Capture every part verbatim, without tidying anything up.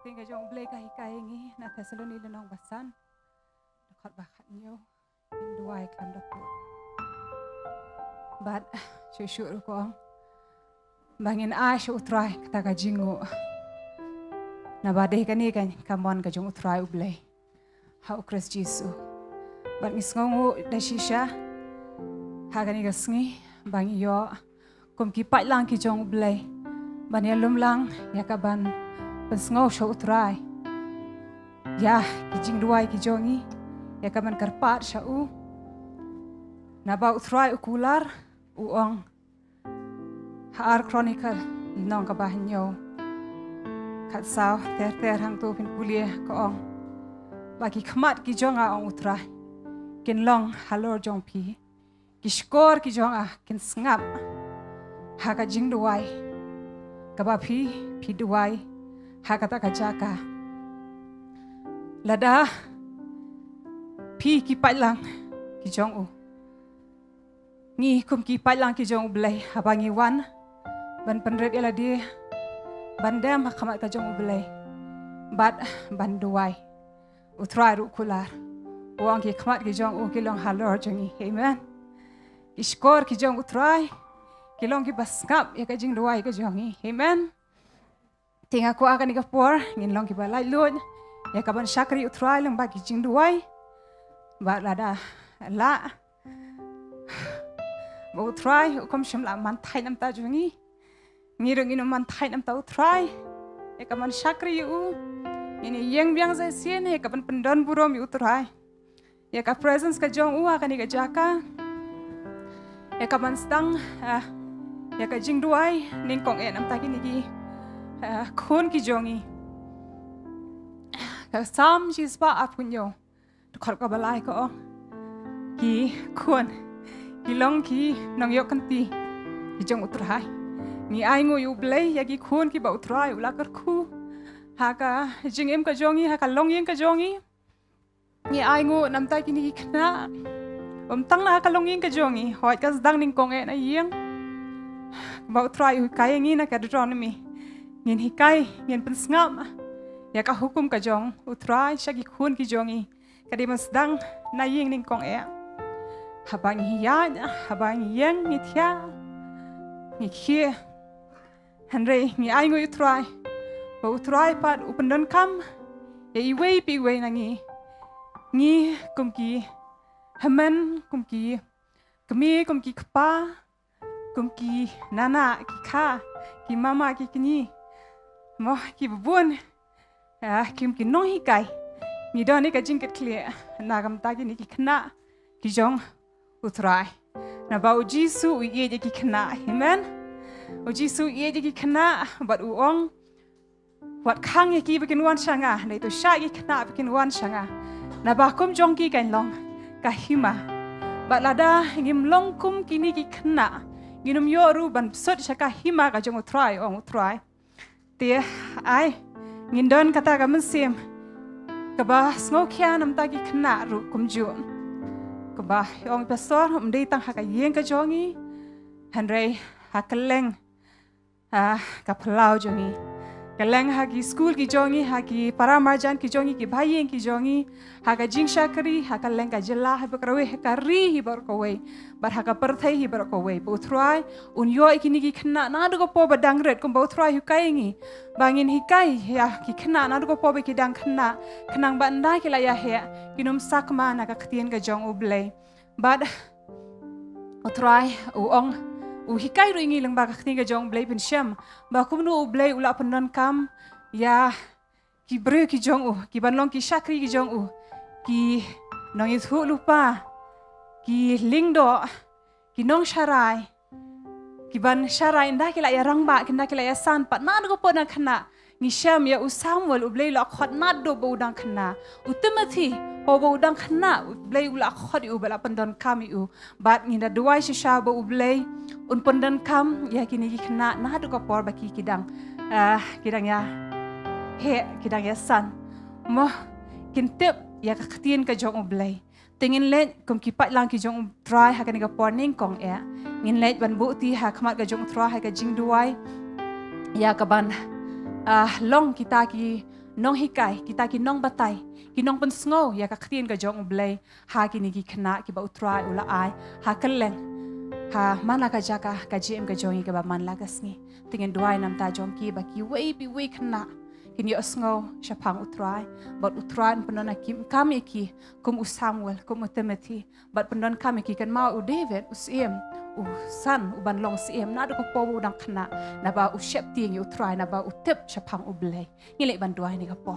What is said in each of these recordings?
ktien ka jong U Blei ka hikai ïa ngi na Thessaloni lynnong ba san, dkhot ba khatñiew. Ngin duwai khlem da pud. Bad shuh shuh ruh ko ong ba ngin ai sha U Trai kata ka jingnguh. Naba dei kane ka mon ka jong U Trai U Blei ha U Khrist Jisu. Bad ngi sngewnguh da shisha ha kane ka sngi ba ngi ïoh kum ki paidlang ki jong U Blei ban ïalum lang ïa ka ban pynsngew sha U Trai ïa ki jingduwai ki jong ngi, ïa ka ban kyrpad sha U. Naba U Trai u kular, u ong ha Ar Chronicle lynnong kaba hynñiew, khatsaw, ter ter hangto phin pule, ka ong ba ki khmat ki jong nga, ong U Trai, kin long halor jong phi. Ki shkor ki jong nga kin sngap ha ka jingduwai kaba phi, phi duwai ha kata ka jaka. Lada phi ki paidlang ki jong U, ngi kum ki paidlang ki jong U Blei, haba ngi wan ban pynrit ïa lade ban dem ha khmat ka jong U Blei bad ban duwai, U Trai ruh u kular, u ong ki khmat ki jong U ki long halor jong ngi. Amen. Ki shkor ki jong U Trai ki long kiba sngap ïa ka jingduwai ka jong ngi. Amen. Te nga kwah ha kane ka por ngin long kiba laitluid ïa ka ban shakri U Trai lyngba ki jingduwai. Bad lada lah ba U Trai u kum shym la man thait na bynta jong ngi, ngi ruh ngin ym man thait na bynta U Trai ïa ka ban shakri ïa U. Ngin ïeng biang sa shisien ïa ka ban pyndon burom ïa U Trai, ïa ka presence ka jong U ha kane ka jaka, ïa ka ban sdang, ah, ïa ka jingduwai nyngkong eh na bynta kine ki, ah, khun ki jong ngi. Ka Salm shispah arphew hynñiew, dkhot kaba lai ka ong, ki khun ki long ki nongïoh kynti ki jong U Trai. Ngi ainguh ïa U Blei ïa ki khun kiba U Trai u la kyrkhu ha ka jingim ka jong ngi, ha ka longïing ka jong ngi. Ngi ainguh na bynta kine ki khynnah, ym tang na ha ka longïing ka jong ngi, hooid ka sdang nyngkong eh na ïing, ba U Trai u hikai ïa ngi na ka Deuteronomy, ngin hikai, ngin pynsngap ïa ka hukum ka jong U Trai sha ki khun ki jong ngi. Ka dei ban sdang na ïing nyngkong eh. Haba ngi ïaid, haba ngi ïeng, ngi thiah, ngi khie. Hynrei ngi ainguh ïa U Trai ba U Trai pat u pyndonkam ïa iwei pa iwei na ngi. Ngi kum ki hynmen, kum ki kmie, kum ki kpa, kum ki nana, ki kha, ki mama, ki kñi, mo, kiba bun, ah, kum ki nonghikai, ngi don ïa ka jingkitkhlieh na ka bynta kine ki khynnah ki jong U Trai. Naba U Jisu u ïeit ïa ki khynnah. Amen. U Jisu u ïeit ïa ki khynnah bad u ong, wat khang ïa ki ba kin wan sha nga, naduh shah ki khynnah ba kin wan sha nga. Naba kum jong ki kan long ka hima. Bad lada ngim long kum kine ki khynnah, ngin ym ïoh ruh ban sut sha ka hima ka jong U Trai, ong U Trai. Te ai ngin don kata ka mynsiem kaba sngewkhia na bynta ki khynnah ruh kumjuh. Kaba ong pastor, ym dei tang ha ka ïing ka jong ngi, hynrei ha kylleng, ah, ka phyllaw jong ngi. Kylleng ha ki skul ki jong ngi, ha ki para marjan ki jong ngi, ki bahaïing ki jong ngi, ha ka jingshakri, ha kylleng ka jylla hi baroh kawei, ha ka ri hi baroh kawei, bad ha ka pyrthei hi baroh kawei. Ba U Trai un ïoh ïa kine ki khynnah naduh ka por ba dang rit, kumba U Trai u hikai ïa ngi ba ngin hikai ïa ki khynnah naduh ka por ba ki dang khynnah, khnang ba ynda ki la ïaheh kin ym sakma na ka ktien ka jong U Blei. Bad U Trai u ong, u hikai ruh ïa ngi lyngba ka ktien ka jong U Blei, pynshem ba kumno U Blei u la pyndonkam ïa ki briew ki jong u, ki ban long ki shakri ki jong u, ki nongïathuh lypa, ki lyngdoh, ki nongsharai, ki ban sharai ynda ki la ïarangbah, ynda ki la ïasan pat naduh ka por dang khynnah. Ngi shem ïa u Samuel, U Blei u la khot naduh ba u dang khynnah. U Timothy, haba u dang khynnah, U Blei u la khot ïa u bad la pyndonkam ïa u. Bad ngi da duwai shisha ba U Blei un pyndonkam ïa kine ki khynnah naduh ka por ba ki, ki dang, ah, ki dang ïaheh, ki dang ïasan. Mo, kin tip ïa ka ktien ka jong U Blei. Te ngin leit kum ki paidlang ki jong U Trai ha kane ka por nyngkong eh. Ngin leit ban buh kti ha khmat ka jong U Trai ha ka jingduwai ïa ka ban, ah, long kita ki nonghikai, kita ki nongbatai, ki nongpynsngew ïa ka ktien ka jong U Blei ha kine ki khynnah kiba U Trai u la ai ha kylleng, ha man la ka jaka ka jingim ka jong ngi kaba man la ka sngi. Te ngin duwai namar jong ki ba kiwei pa kiwei khynnah kin ïohsngew shaphang U Trai, bad U Trai un pyndonkam ïa ki kum u Samuel, kum u Timothy, bad pyndonkam ïa ki kynmaw u David, u syiem, u san, u ban long syiem naduh ka por u dang khynnah, naba u sheptieng ïa U Trai, naba u tip shaphang U Blei. Ngi leh ban duwai ha kane ka por.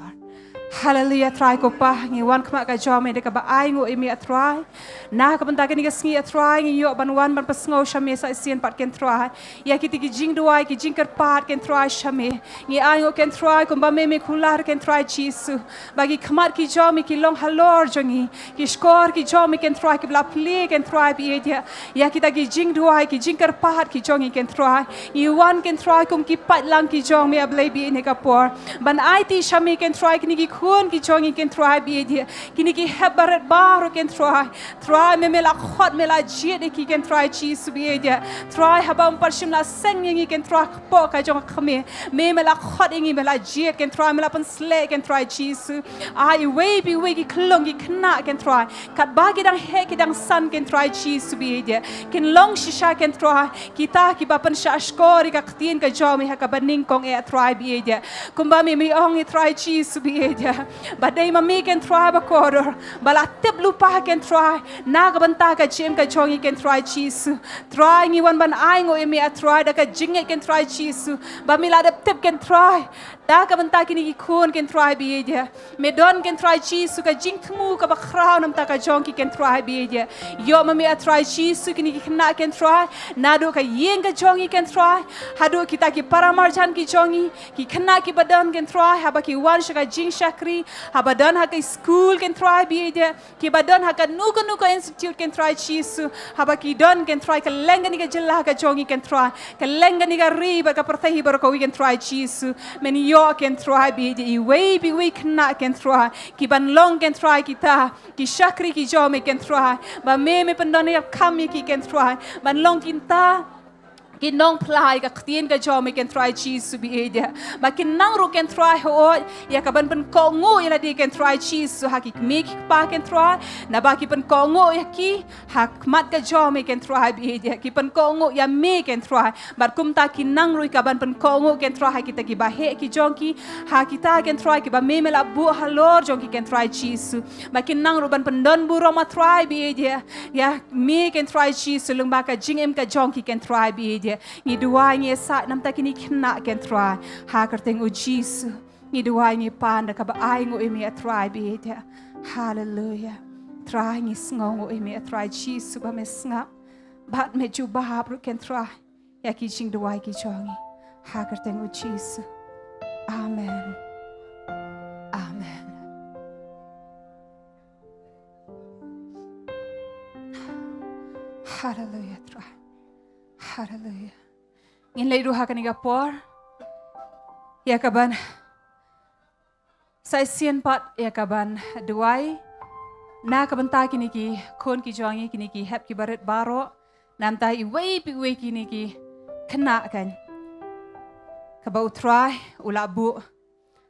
Haleluya, Trai ko Pa, ngi wan khmat ka jong Me da kaba ainguh ïa Me, A Trai. Na ka bynta kane ka sngi, A Trai, ngi ïoh ban wan ban pynsngew sha Me sa shisien pat, ko Trai, ïa kita ki jingduwai, ki jingkyrpad, ko Trai, sha Me. Ngi ainguh, ko Trai, kumba Me, Me kular, ko Trai Jisu, ba ki khmat ki jong Me ki long halor jong ngi, ki shkor ki jong Me, ko Trai, kiba la plie, ko Trai, bad ïa, ïa kita ki jingduwai, ki jingkyrpad ki jong ngi, ko Trai. Ngi wan, ko Trai, kum ki paidlang ki jong Me, A Blei, bad ha kane ka por, ban aiti sha Me, ko Trai, kine ki khun ki jong ngi, ko Trai, bad ïa, kine ki hep barit baroh, ko Trai. Trai, Me, Me la khot, Me la jied ïa ki, ko Trai Jisu, bad ïa, Trai, haba ym pat shym la seng ïa ngi, ko Trai, hapoh ka jong ka kmie, Me, Me la khot ïa ngi, Me la jied, ko Trai, Me la pynsleh, ko Trai Jisu. Ai iwei pa iwei ki khyllung ki khynnah, ko Trai, katba ki dang heh ki dang san, ko Trai Jisu, bad ïa, kin long shisha, ko Trai, kita kiba pynshah shkor ïa ka ktien ka jong Me ha kaba nyngkong, A Trai, bad ïa, kumba Me, Me ong, A Trai Jisu, bad ïa, ba dei ma Me, ko Trai, ba kordor, ba la tip lypa, ko Trai, na ka bynta ka jingim ka jong ngi, ko Trai Jisu. Trai, ngi wan ban ainguh ïa Me, A Trai, da ka jingngeit, ko Trai Jisu, ba Me la dep tip, ko Trai, da ka bynta kine ki khun, ko Trai, bad ïa, Me don, ko Trai Jisu, ka jingthmu kaba khraw namar ka jong ki, ko Trai, bad ïa, ïoh ma Me, A Trai Jisu, kine ki khynnah, ko Trai, naduh ka ïing ka jong ngi, ko Trai, haduh kita ki paramarjan ki jong ngi, ki khynnah kiba don, ko Trai, haba ki wan sha ka jingshakri, haba don ha ka skul, ko Trai, bad ïa, kiba don ha kano kano ka institute, ko Trai Jisu, haba ki don, ko Trai, kylleng kane ka jylla ka jong ngi, ko Trai, kylleng kane ka ri bad ka pyrthei baroh kawei, ko Trai Jisu. Men ïoh, ko Trai, bad ïa, iwei pa iwei khynnah, ko Trai, ki ban long, ko Trai, kita ki shakri ki jong Me, ko Trai, ba Me, Me pyndonkam ïa ki, ko Trai, ban long kita ki nongphla ïa ka ktien ka jong Me, ko Trai Jisu, bad ïa, ba kin nang ruh, ko Trai, hooid, ïa ka ban pynkohnguh ïa lade, ko Trai Jisu, ha ki kmie ki kpa, ko Trai, naba ki pynkohnguh ïa ki ha khmat ka jong Me, ko Trai, bad ïa, ki pynkohnguh ïa Me, ko Trai, bad kumta kin nang ruh ïa ka ban pynkohnguh, ko Trai, ha kita kiba heh ki jong ki, ha kita, ko Trai, kiba Me, Me la buh halor jong ki, ko Trai Jisu, ba kin nang ruh ban pyndonburom, A Trai, bad ïa, ïa Me, ko Trai Jisu, lyngba ka jingim ka jong ki, ko Trai, bad ïa, ngi duwai, ngi ïasaid namar kine ki khynnah, ko Trai, ha ka kyrteng U Jisu. Ngi duwai, ngi pan da kaba ainguh ïa Me, A Trai, bad ïa, haleluya. Trai, ngi sngewnguh ïa Me, A Trai Jisu, ba Me sngap bad Me jubab ruh, ko Trai, ïa ki jingduwai ki jong ngi, ha ka kyrteng U Jisu. Amen. Amen. Haleluya, Trai. Haleluya. Ngin leit ruh ha kane ka por ïa ka ban sa shisien pat ïa ka ban duwai na ka bynta kine ki khun ki jong ngi, kine ki hep ki barit baroh, namar iwei pa iwei kine ki khynnah, ko, kaba U Trai u la buh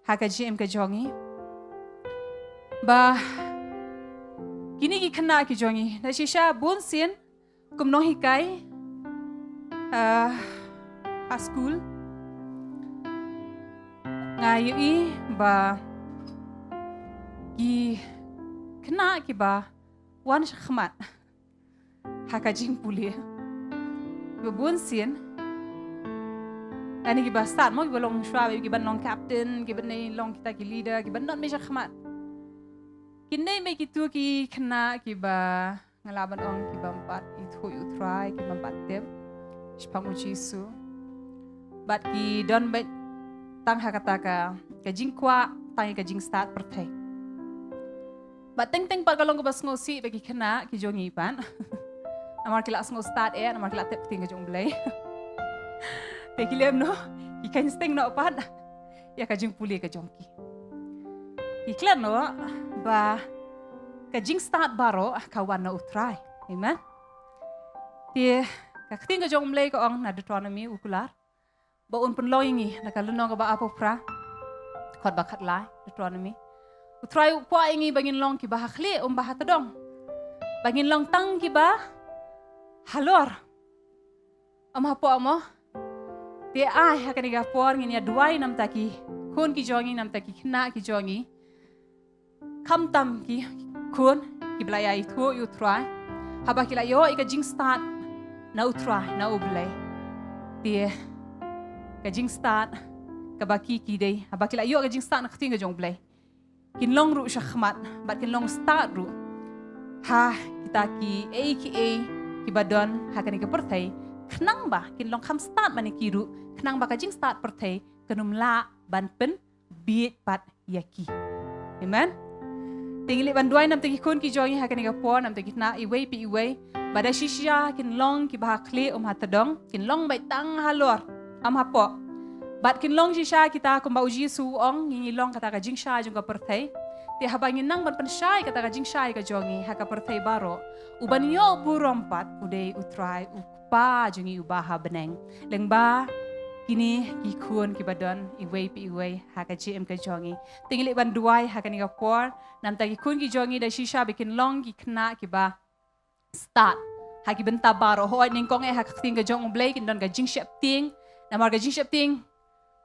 ha ka jingim ka jong ngi. Ba kine ki khynnah ki jong ngi, na shisha bunsien kum nonghikai, ah, ha skul, nga ïohi ba ki khynnah kiba wan shakhmat ha ka jingpule, ba bunsien, lane kiba stad mo, kiba long shuwa, kiba long captain, kiba long kita ki leader, kiba don mih shakhmat, kin dei mih kito ki khynnah kiba nga lah ban ong kiba ym pat ithuh ïa U Trai, kiba ym pat tip shaphang U Jisu. Bad ki don beit tang ha kata ka, ka jingkwah tang ïa ka jingstad pyrthei. Bad teng teng pat ka long kaba sngewsih bad ki khynnah ki jong ngi pat. Namar ki la sngewstad eh, namar ki la tip ktien ka jong U Blei. Te ki lem noh, ki khein steng noh pat ïa ka jingpule ka jong ki. Ki klet noh ba ka jingstad baroh ka wan na U Trai. Amen. Te ka ktien ka jong U Blei ka ong na Deuteronomi u kular ba un pynlong ïa ngi, na ka lynnong kaba arphew phra, Khot ba khatlai, Deuteronomy. U Trai u kwah ïa ngi ba ngin long kiba ha khlieh, um ba ha tdong. Ba ngin long tang kiba halor. Ym hapoh mo. Te ai ha kane ka por ngin ïa duwai namta ki khun ki jong ngi, namta ki khynnah ki jong ngi. Khamtam ki khun kiba la ïa ithuh ïa u Trai. Haba ki la ïoh ïa ka jingstad na u Trai, na u Blei. Te ka jingstad kaba ki ki dei. Haba ki la ïoh ka jingstad na ka ktien ka jong u Blei, kin long ruh shakhmat, bad kin long stad ruh ha kita kiei kiei kiba don ha kane ka pyrthei. Khnang ba kin long kham stad mane ki ruh, khnang ba ka jingstad pyrthei kan ym lah ban pynbiej pat ïa ki. Amen. Te ngi leit ban duwai namta ki khun ki jong ngi ha kane ka por, namta ki khynnah iwei pa iwei. Ba da shisha kin long kiba ha khlieh, um ha tdong, kin long beit tang halor, ym hapoh. Bad kin long shisha kita kumba u Jisu u ong, ngi ngi long kata ka jingshai jong ka pyrthei. Te haba ngi nang ban pynshai kata ka jingshai ka jong ngi ha ka pyrthei baroh, uban ïoh burom pat u dei u Trai, u Kpa jong ngi uba ha bneng. Lyngba kine ki khun kiba don iwei pa iwei ha ka jingim ka jong ngi. Te ngi leit ban duwai ha kane ka por namta ki khun ki jong ngi, da shisha ba kin long ki khynnah kiba stad ha ki bynta baroh. Hooid, nyngkong eh ha ka ktien ka jong u Blei kin don ka jingsheptieng. Namar ka jingsheptieng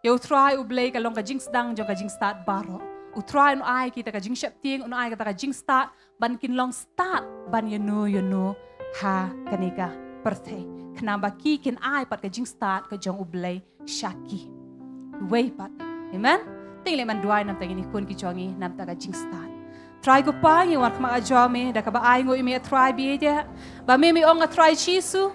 ïa u Trai u Blei ka long ka jingsdang jong ka jingstad baroh. U Trai un ai kita ka jingsheptieng, un ai kata ka jingstad ban kin long stad ban ïano ïano ha kane ka pyrthei. Khnang ba ki kin ai pat ka jingstad ka jong u Blei sha ki. Wei pat. Amen. Te ngi leit ban duwai namta kine ki khun ki jong ngi namta ka jingstad. Trai ko Pa, ngi wan khmat ha jong me da kaba ai nguh ïa me, Trai, bad ïa ba me me ong, Trai Jisu,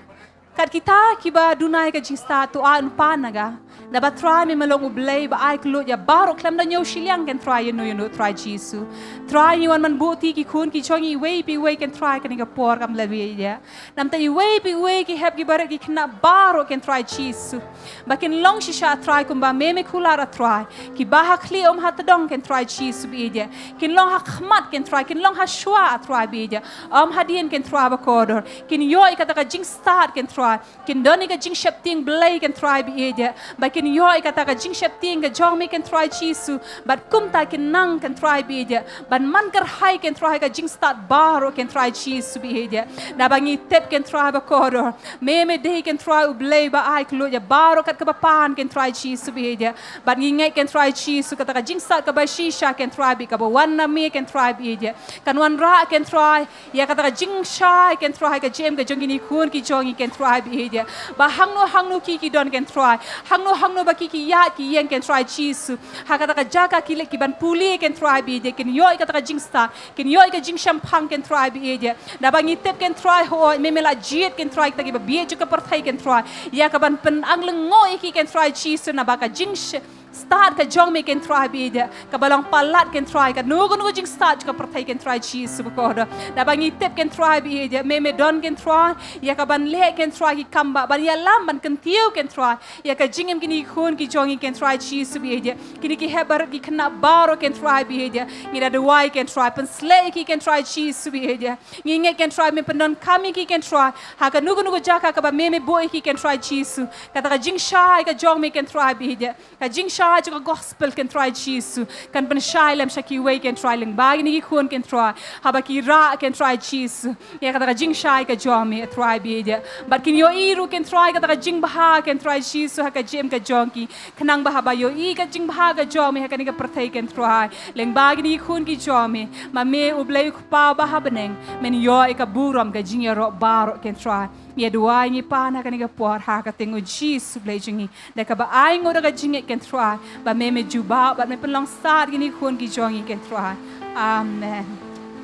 kat kita kiba duna ïa ka jingstad, to ai un pan na ka. Naba Trai, me me long u Blei ba ai kylluid ïa baroh khlem da ñiew shiliang, ken Trai, ïano ïano, Trai Jisu. Trai, ngi wan ban buh ïa ki khun ki jong ngi iwei pa iwei, ken Trai, kane ka por kam la bieit ïa. Namta iwei pa iwei ki hep, ki barit, ki khynnah baroh, ken Trai Jisu, ba kin long shisha, Trai, kumba me me kular, Trai. Kiba ha khlieh, um ha tdong, ken Trai Jisu, bad ïa kin long ha khmat, ken Trai, kin long ha shuwa, Trai, bad ïa um hadien, ken Trai, ba kordor. Kin ïoh ïa kata ka jingstad, ken Trai. Kin don ïa ka jingsheptieng Blei, ken Trai, bad ïa ba kin ïoh ïa kata ka jingsheptieng ka jong me, ken Trai Jisu. Bad kumta kin nang, ken Trai, bad ïa ban man kyrhai, ken Trai, ka jingstad baroh, ken Trai Jisu, bad ïa naba ngi tip, ken Trai, ba kordor, me me dei, ken Trai, u Blei ba ai kylluid ïa baroh kat kaba pan, ken Trai Jisu, bad ïa bad ngi ngeit, ken Trai Jisu, kata ka jingstad kaba shisha, ken Trai, bad kaba wan na me, ken Trai, bad ïa kan wanrah, ken Trai, ïa kata ka jingshai, ken Trai, ka jingim ka jong kine ki khun ki jong ngi, ken Trai, bad ïa ba hangno hangno ki ki don, ken Trai, hangno hangno ba ki ki ïaid ki ïeng, ken Trai Jisu, ha kata ka jaka ki leit ki ban pule, ken Trai, bad ïa kin ïoh ïa kata ka jingstad, kin ïoh ïa ka jingshemphang, ken Trai, bad ïa naba ngi tip, ken Trai, hooid me me la jied, ken Trai, kita kiba bieit jong ka pyrthei, ken Trai, ïa ka ban pynang lyngngoh ïa ki, ken Trai Jisu, naba ka jingsh- stad ka jong me, ken Trai, bad ïa kaba long palat, ken Trai, kano kano ka jingstad jong ka pyrthei, ken Trai Jisu, ba kordor. Naba ngi tip, ken Trai, bad ïa me me don, ken Trai, ïa ka ban leh, ken Trai, ki kam ba ban ïalam, ban kyntiew, ken Trai, ïa ka jingim kine ki khun ki jong ngi, ken Trai Jisu, bad ïa kine ki hep barit, ki khynnah baroh, ken Trai, bad ïa ngi da duwai, ken Trai, pynsleh ïa ki, ken Trai Jisu, bad ïa ngi ngeit, ken Trai, me pyndonkam ïa ki, ken Trai, ha kano kano ka jaka kaba me me buh ïa ki, ken Trai Jisu. Kata ka jingshai ka jong me, ken Trai, bad ïa ka jingshai jong ka gospel, ken Trai Jisu, kan pynshai lem sha kiwei, ken Trai, lyngba kine ki khun, ken Trai, haba ki rah, ken Trai Jisu, ïa kata ka jingshai ka jong me, Trai, bad ïa bad kin ïohi ruh, ken Trai, kata ka jingbha, ken Trai Jisu, ha ka jingim ka jong ki. Khnang ba haba ïohi ka jingbha ka jong me ha kane ka pyrthei, ken Trai, lyngba kine ki khun ki jong me, ma me u Blei u Kpa ba ha bneng, men ïoh ïa ka burom, ka jingïaroh baroh, ken Trai. Ngi duwai, ngi pan ha kane ka por ha ka kyrteng u Jisu Blei jong ngi, da kaba ai nguh da ka jingngeit, ken Trai, ba me me jubab bad me pynlong stad kine ki khun ki jong ngi, ken Trai. Amen.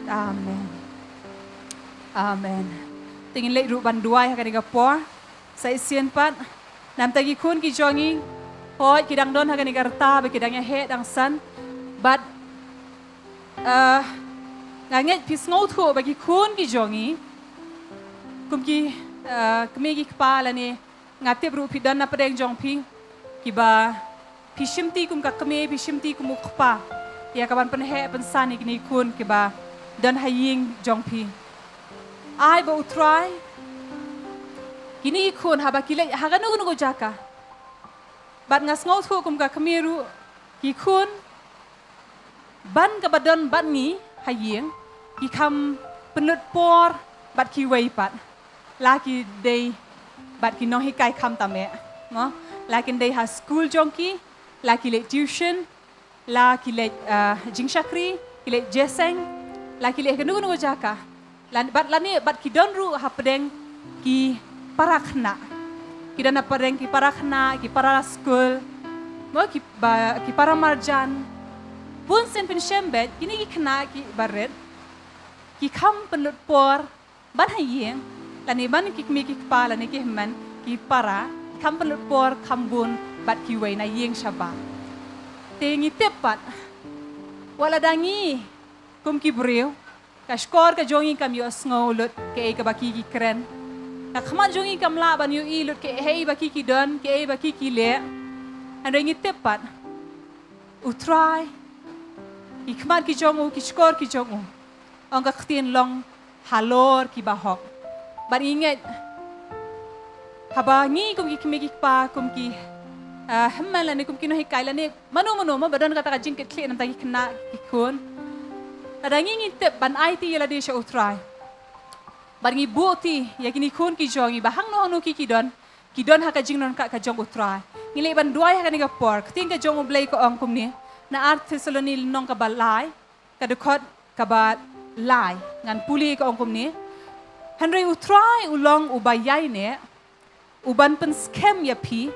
Amen. Amen. Te ngin leit ruh ban duwai ha kane ka por. Sa shisien pat namta ki khun ki jong ngi, hooid ki dang don ha kane ka rta ba ki dang ïa heh dang san. Bad, eh, nga ngeit phi sngewthuh ba ki khun ki jong ngi, kum ki, eh, kmie ki kpa lane, nga tip ruh phi don na pdeng jong phi kiba phi shimti kum ka kmie, phi shimti kum u kpa, ïa ka ban pynheh pynsan ïa kine ki khun kiba don ha ïing jong phi. Ai ba u Trai, kine ki khun haba ki leit ha kano kano ka jaka, bad nga sngewthuh kum ka kmie ruh, ki khun ban kaba don bad ngi ha ïing, ki kham pynlut por bad kiwei pat. La ki dei bad ki nonghikai khamtam eh, mo? La kin dei ha skul jong ki, la ki leit tuition, la ki leit, ah, jingshakri, ki leit jeseng, la ki leit ha kano kano ka jaka. Lan, bad lane, bad ki don ruh hapdeng ki para khynnah. Ki don hapdeng ki para khynnah, ki para skul, mo, ki ba, ki para marjan. Bun sien pynshem beit, kine ki khynnah kiba rit, ki kham pynlut por ban ha ïing, lane ban ki kmie ki kpa, lane ki hynmen, ki para, ki kham pynlut por kham bun bad kiwei na ïing shabar. Te ngi tip pat, wat lada ngi kum ki briew, ka shkor ka jong ngi kam ïohsngew lut kaei kaba ki ki kren. Ka khmat jong ngi kam lah ban ïohi lut kaei ba ki ki don, kaei ba ki ki leh. Hynrei ngi tip pat, U Trai, ki khmat ki jong u, ki shkor ki jong u, ong ka ktien, long halor kiba hok. Bad ngi ngeit, haba ngi kum ki kmie ki kpa, kum ki, ah, hynmen lane kum ki nonghikai lane mano mano mo ba don kata ka jingkitkhlieh namar ki khynnah ki khun, lada ngi ngi tip ban aiti ïa lade sha U Trai, bad ngi buh ti ïa kine ki khun ki jong ngi ba hangno hangno ki ki don, ki don ha ka jingdon ka, ka jong U Trai. Ngi leit ban duwai ha kane ka por. Ka ktien ka jong U Blei ka ong kumne, na ar Thessaloni lynnong kaba lai, ka dkhot kaba lai, ngan pule, ka ong kumne: Hynrei U Trai u long uba ïaineh, u ban pynskhem ïa phi,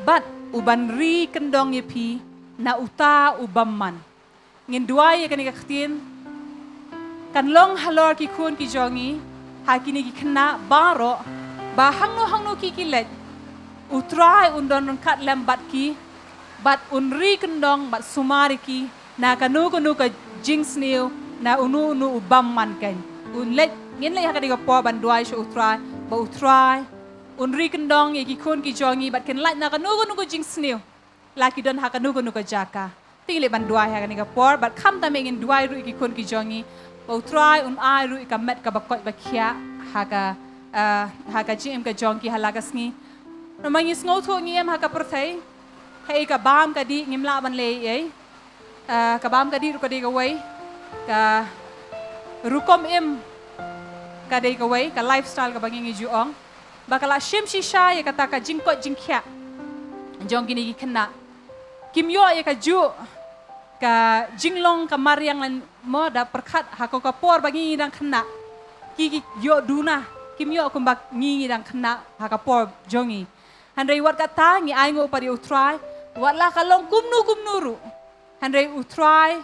bad u ban ri kyndong ïa phi na uta u bymman. Ngin duwai ïa kane ka ktien, kan long halor ki khun ki jong ngi, ha kine ki khynnah baroh, ba hangno hangno ki ki leit, U Trai un don ryngkat lem bad ki, bad un ri kyndong bad sumar ïa ki na kano kano ka jingsniew, na uno uno u bymman. Kan un leit, ngin leit ha kane ka por ban duwai sha U Trai, ba U Trai un ri kyndong ïa ki khun ki jong ngi bad kin lait na kano kano ka jingsniew, la ki don ha kano kano ka jaka. Te ngi leit ban duwai ha kane ka por, bad khamtam eh ngin duwai ruh ïa ki khun ki jong ngi, ba U Trai un ai ruh ïa ka met kaba koit ba khiah ha ka, ah, ha ka jingim ka jong ki ha la ka sngi. Namar ngi sngewthuh ngi im ha ka pyrthei, haei ka bam ka dih ngim lah ban leh ei ei. Ah, ka bam ka dih ruh ka dei kawei, ka rukom im ka dei kawei, ka lifestyle kaba ngi ngi ju ong, ba ka la shim shisha ïa kata ka jingkoit jingkhiah jong kine ki khynnah. Kim ïoh ïa kajuh ka jinglong ka mariang lane mo, da pyrkhat ha ka, ka por ba ngi ngi dang khynnah, ki ki ïoh duna, kim ïoh kumba ngi ngi dang khynnah ha ka por jong ngi. Hynrei wat kata ngi ainguh pat ïa U Trai, wat la ka long kumno kumno ruh, hynrei U Trai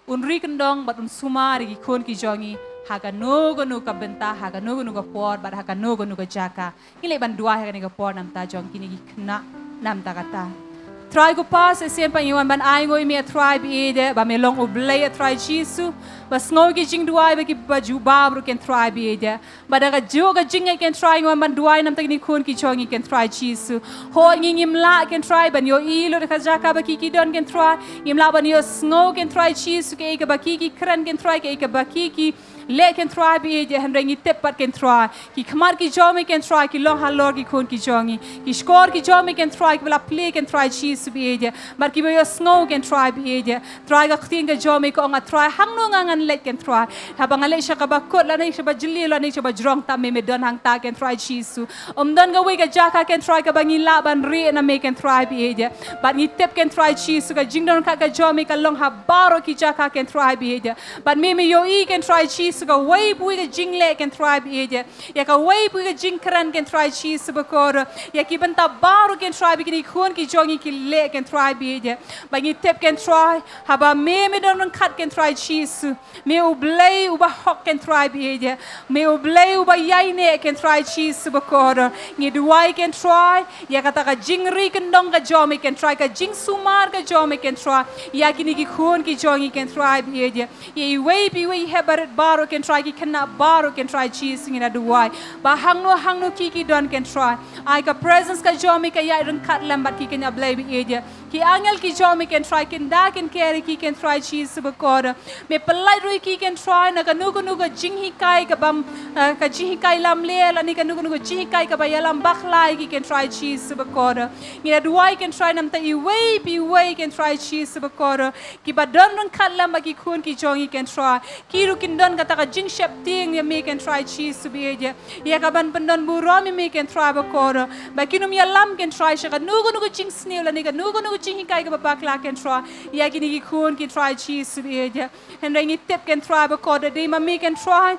un ri kyndong bad un sumar ïa ki khun ki jong ngi ha kano kano ka bynta, ha kano kano ka por, bad ha kano kano ka jaka. Ngi leit ban duwai ha kane ka por namar jong kine ki khynnah namar kata. Trai ko Pa, sa shisien pat ngi wan ban ainguh ïa me, A Trai ba ïeit, ba me long U Blei, A Trai Jisu, ba sngew ki jingduwai ba kiba jubab ruh, Kynrad Trai ba ïeit. Bad da kajuh ka jingngeit, Kynrad Trai, ngi wan ban duwai namar kine ki khun ki jong ngi, Kynrad Trai Jisu. Hooid ngi ngim lah, Kynrad Trai, ban ïohi lut ha ka jaka ba ki ki don, Kynrad Trai. Ngim lah ban ïohsngew, Kynrad Trai Jisu, kaei kaba ki ki kren, Kynrad Trai, kaei kaba ki ki leh, Kynrad Trai ba ïeit, hynrei ngi tip pat, Kynrad Trai, ki khmat ki jong me, Kynrad Trai, ki long halor ki khun ki jong ngi. Ki shkor ki jong me, Kynrad Trai, kiba la plie, Kynrad Trai Jisu ba ïeit, bad kiba ïohsngew, Kynrad Trai ba ïeit. Trai, ka ktien ka jong me ka ong, A Trai, hangno nga ngan leit, Kynrad Trai? Haba nga leit sha kaba kut, lane sha ba jylliew, lane sha ba jrong, tang me me don hangta, Kynrad Trai Jisu. Ym don kawei ka jaka, Kynrad Trai, kaba ngi lah ban rieh na me, Kynrad Trai ba ïeit. Bad ngi tip, Kynrad Trai Jisu, ka jingdon ka, ka jong me ka long ha baroh ki jaka, Kynrad Trai ba ïeit. Bad me me ïohi, Kynrad Trai Jisu, kawei pa kawei ka jingleh, Kynrad Trai ba ïeit, ïa kawei pa kawei ka jingkren, Kynrad Trai Jisu bakordor, ïa ki bynta baroh, Kynrad Trai, ba kine ki khun ki jong ngi ki leh, Kynrad Trai ba ïeit. Bad ngi tip, Kynrad Trai, haba me me don ryngkat, Kynrad Trai Jisu, me U Blei uba hok, Kynrad Trai ba ïeit, me U Blei uba ïaineh, Kynrad Trai Jisu bakordor. Ngi duwai, Kynrad Trai, ïa kata ka jingri kyndong ka jong me, Kynrad Trai, ka jingsumar ka jong me, Kynrad Trai, ïa kine ki khun ki jong ngi, Kynrad Trai ba ïeit. Ïa iwei pa iwei i hep barit baroh, Kynrad Trai, ki khynnah baroh, Kynrad Trai Jisu, ngi la duwai ba hangno hangno ki ki don, Kynrad Trai, ai ka presence ka jong me ka ïaid ryngkat lem bad ki, Kynrad Blei ba ïeit. Ki angel ki jong me Kynrad kin da kin ker ïa ki Kynrad Jisu bakor. Me pyllait ruh ïa ki Kynrad na kano kano ka jinghikai kaba, eh, ka jinghikai lamler lane kano kano ka jinghikai kaba ïalam bakla ïa ki Kynrad Jisu bakor. Ngi da duwai Kynrad namar iwei pa iwei Kynrad Jisu bakor. Kiba don ryngkat lem bad ki khun ki jong ngi Kynrad. Ki ruh kin don kata ka jingsheptieng ïa me Kynrad Jisu baieit. Ïa kaban pyndon burom ïa me Kynrad bakor. Ba kin ym ïalam Kynrad sha kano kano ka jingsniew lane kano kano ka jinghikai kaba bakla Kynrad. Ïa kine ki khun Kynrad Jisu baieit. Hynrei ngi tip Kynrad bakor da dei ma me Kynrad.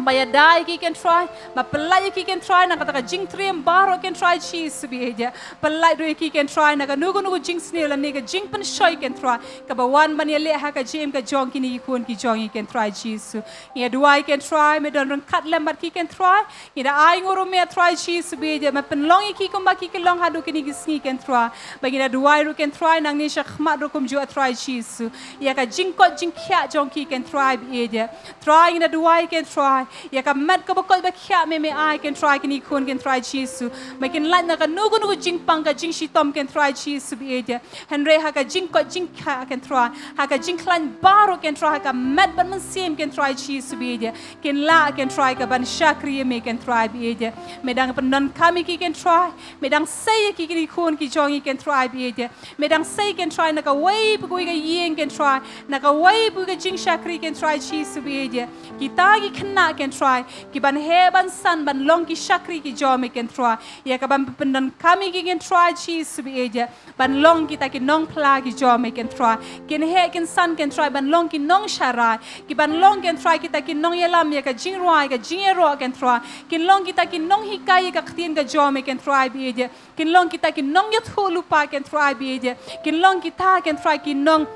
Ba ïada ïa ki Kynrad, ba pyllait ïa ki Kynrad na kata ka jingtriem baroh Kynrad Jisu baieit. Pyllait ruh ïa ki Kynrad na kano kano ka jingsniew lane ka jingpynshoi Kynrad. Kaba wan ban ïaleh ha ka jingim ka jong kine ki khun ki jong ngi Kynrad Jisu. Ngi da duwai Kynrad, me don ryngkat lem bad ki Kynrad. Ngi da ai nguh ruh ïa me Trai Jisu baieit, me pynlong ïa ki kumba ki ki long haduh kine ki sngi Kynrad. Ba ngi da duwai ruh Kynrad, nangne shakhmat ruh kumjuh Trai Jisu. Ïa ka jingkoit jingkhiah jong ki Kynrad baieit. Trai ngi da duwai Kynrad. Ïa ka met kaba koit ba khiah me me ai Kynrad kine ki khun Kynrad Jisu. Me kin lait na kano kano ka jingpang ka jingshitom Kynrad Jisu baieit. Hynrei ha ka jingkoit jingkhiah Kynrad. Ha ka jingkhlaiñ baroh Kynrad ha ka met bad mynsiem Kynrad Jisu baieit. Kin lah Kynrad kaban shakri ïa me Kynrad baieit. Me dang pyndonkam ïa ki Kynrad. Me dang sei ïa ki kine ki khun ki jong ngi Kynrad baieit. Me dang sei Kynrad na kawei pa kawei ka ïing Kynrad. Na kawei pa kawei ka jingshakri Kynrad Jisu baieit. Kita ki khynnah Kynrad. Kiban heh ban san ban long ki shakri ki jong me Kynrad. Ïa kaban pyndonkam ïa ki Kynrad Jisu baieit. Ban long kita ki nongphla ki jong me Kynrad. Kin heh kin san Kynrad ban long ki nongsharai. Kiban long Kynrad kita ki nongïalam ïa ka jingrwai ka jingïaroh Kynrad. Kin long kita ki nonghikai ïa ka ktien ka jong me Kynrad baieit. Kin long kita ki nongïathuhlypa Kynrad baieit. Kin long kita Kynrad ki nong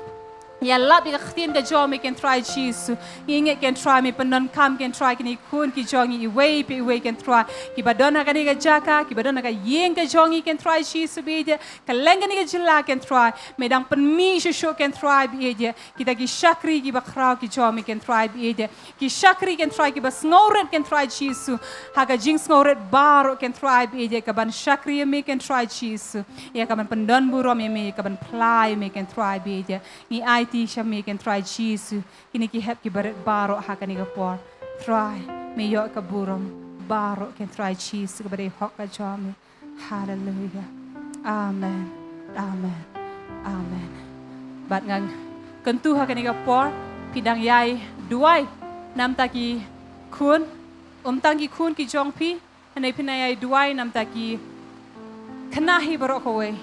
ïalap ïa ka ktien ka jong me Kynrad Jisu. Ngi ngeit Kynrad me pyndonkam Kynrad kine ki khun ki jong ngi iwei pa iwei Kynrad. Kiba don ha kane ka jaka, kiba don ha ka ïing ka jong ngi Kynrad Jisu baieit. Kylleng kane ka jylla Kynrad. Me dang pynmih shuh shuh Kynrad baieit. Kita ki shakri kiba khraw ki jong me Kynrad baieit. Ki shakri Kynrad kiba sngewrit Kynrad Jisu. Ha ka jingsngewrit baroh Kynrad baieit kaban shakri ïa me Kynrad Jisu. Ïa kaban pyndon burom ïa me, kaban phla ïa me Kynrad baieit. Ngi aiti sha me Kynrad Jisu. Kine ki hep kiba rit baroh ha kane ka por. Trai, me ïoh ka burom baroh Kynrad Jisu kaba dei hok ka jong me. Haleluya. Amen. Amen. Amen. Bad ngan kyntu ha kane ka por phi dang ïai duwai namar ki khun, ym tang ki khun ki jong phi, hynrei phin ïai duwai namar ki khynnah hi baroh kawei.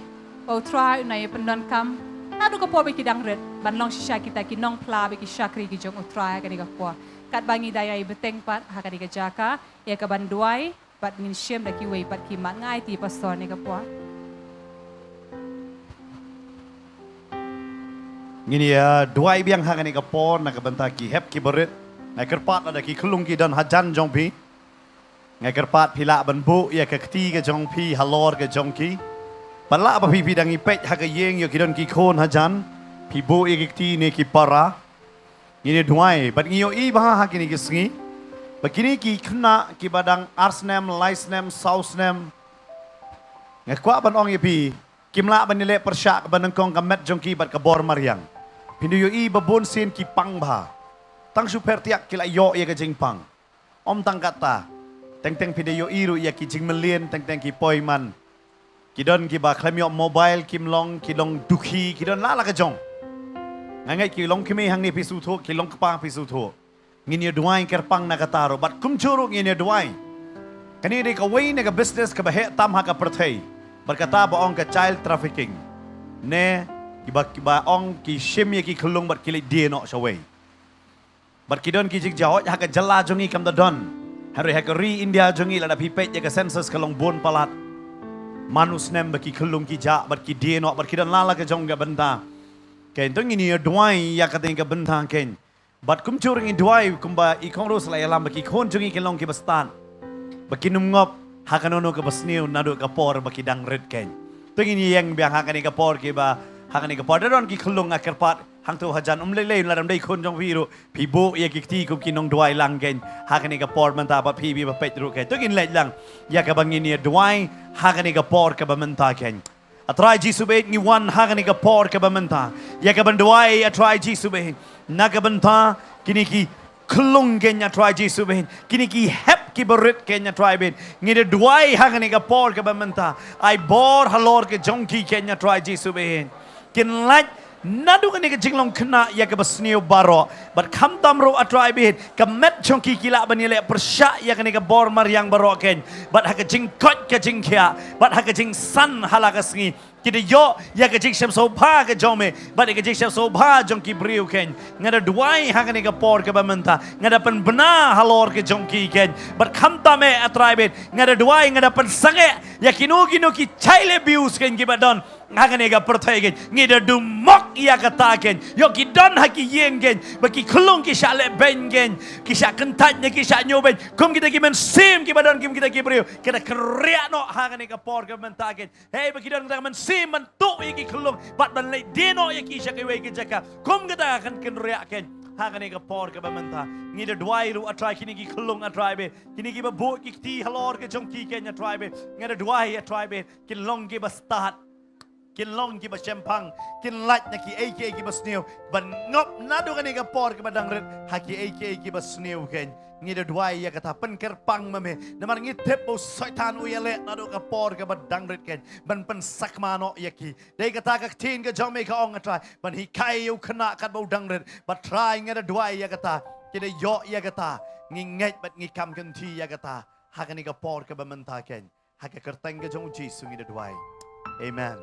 Ba U Trai un ïai pyndonkam naduh ka por ba ki dang rit ban long shisha kita ki nongphla bad ki shakri ki jong U Trai ha kane ka por. Katba ngi da ïai bteng pat ha kane ka jaka ïa kaban duwai. Bad ngin shim da kiwei pat ki mat. Nga aiti pastor ne ka por. Ngin ïa duwai biang ha kane ka por na ka bynta ki hep kiba rit. Nga kyrpad lada ki khyllung ki don hajan jong phi. Nga kyrpad phi lah ban buh ïa ka kti ka jong phi halor ka jong ki. Bad lah ba phi phi dang ïa peit ha ka ïing ïoh ki don ki khun hajan. Phi buh ïa ki kti ne ki para. Ngin ïa duwai bad ngi ïohi ba ha kine ki sngi ba kine ki khynnah kiba dang ar snem, lai snem, saw snem. Nga kwah ban ong ïa phi, kim lah ban ïaleh pyrshah kaba nyngkong ka met jong ki bad ka bor mariang. Phin da ïohi ba bun sien ki pang bha. Tang shu pher tiak ki la ïoh ïa ka jingpang. Ym tang katta, teng teng phi da ïohi ruh ïa ki jingmlien, teng teng ki poi man. Ki don kiba khlem ïoh mobile, kim long, ki long dukhi, ki don la la ka jong. Nga ngeit ki long kmie hangne phi sngewthuh, ki long kpa phi sngewthuh. Ngin ïa duwai kyrpang na kata ruh bad kumjuh ruh ngin ïa duwai. Kane dei kawei na ka business kaba heh tam ha ka pyrthei. Bad kata ba ong ka child trafficking, ne kiba, kiba ong ki shim ïa ki khyllung bad ki leit die noh shawei. Bad ki don ki jingjia, hooid ha ka jylla jong ngi kam da don. Hynrei ha ka ri India jong ngi lada phi peit ïa ka census ka long bun palat. Man u snem ba ki khyllung ki jah bad ki die noh bad ki don la la ka jong ka bynta. Keiñ to ngin ïa duwai ïa kata ka bynta keiñ. Bad kumjuh ruh ngin duwai kumba i Kong Rose la ïalam ba ki khun jong ngi kin long kiba stad. Ba kin ym ngop ha kano kano kaba sniew naduh ka por ba ki dang rit keiñ. To ngin ïeng biang ha kane ka por kiba, ha kane ka por da don ki khyllung, nga kyrpad hangto hajan, ym lei lei lada ym dei khun jong phi ruh. Phi buh ïa ki kti kum ki nongduwai lang keiñ ha kane ka por mynta bad phi phi ba peit ruh keiñ. To ngin leit lang ïa kaba ngin ïa duwai ha kane ka por kaba mynta keiñ. A Trai Jisu baieit, ngi wan ha kane ka por kaba mynta ïa kaban duwai, A Trai Jisu baieit, na ka bynta kine ki khyllung keiñ, A Trai Jisu baieit, kine ki hep kiba rit keiñ, A Trai baieit. Ngi da duwai ha kane ka por kaba mynta, ai bor halor ka jong ki keiñ, A Trai Jisu baieit. Kin lait naduh kane ka jinglong khynnah ïa kaba sniew baroh, bad khamtam ruh, A Trai baieit, ka met jong ki ki lah ban ïaleh pyrshah ïa kane ka bor mariang baroh keiñ, bad ha ka jingkoit ka jingkhiah, bad ha ka jingsan ha la ka sngi, ki da ïoh ïa ka jingshemsngewbha ka jong me bad ïa ka jingshemsngewbha jong ki briew keiñ. Nga da duwai ha kane ka por kaba mynta, nga da pynbna halor ka jong ki keiñ, bad khamtam, A Trai baieit, nga da duwai, nga da pynsangeh ïa kino kino ki child abuse keiñ kiba don ha kane ka pyrthei keiñ. Ngi da dumok ïa kata keiñ. Ïoh ki don ha ki ïing keiñ ba ki khyllung ki shah leh beiñ keiñ, ki shah kyntait ne ki shah ñiew beiñ. Kum kita ki mynsiem kiba don kum kita ki briew, ki da kynriah noh ha kane ka por kaba mynta keiñ. Hei, ba ki don kata ka mynsiem ban tuh ïa ki khyllung bad ban leit die noh ïa ki sha kiwei ki jaka, kum kata kan kynriah keiñ ha kane ka por kaba mynta. Ngi da duwai ruh, A Trai, kine ki khyllung, A Trai baieit, kine kiba buh ki kti halor ka jong ki keiñ, A Trai baieit, nga da duwai, A Trai baieit, kin long kiba stad, kin long kiba shemphang, kin lait na kiei kiei kiba sniew, ban ngop naduh kane ka por kaba dang rit ha kiei kiei kiba sniew keiñ. Ngi da duwai ïa kata, pynkyrpang ma me, namar ngi tip ba u Soitan u ïaleh naduh ka por kaba dang rit keiñ ban pynsakma noh ïa ki. Dei kata ka ktien ka jong me ka ong, A Trai, ban hikai ïa u khynnah katba u dang rit. Bad Trai, nga da duwai ïa kata, ki da ïoh ïa kata, ngi ngeit bad ngi kam kynti ïa kata ha kane ka por kaba mynta keiñ. Ha ka kyrteng ka jong u Jisu ngi da duwai. Amen.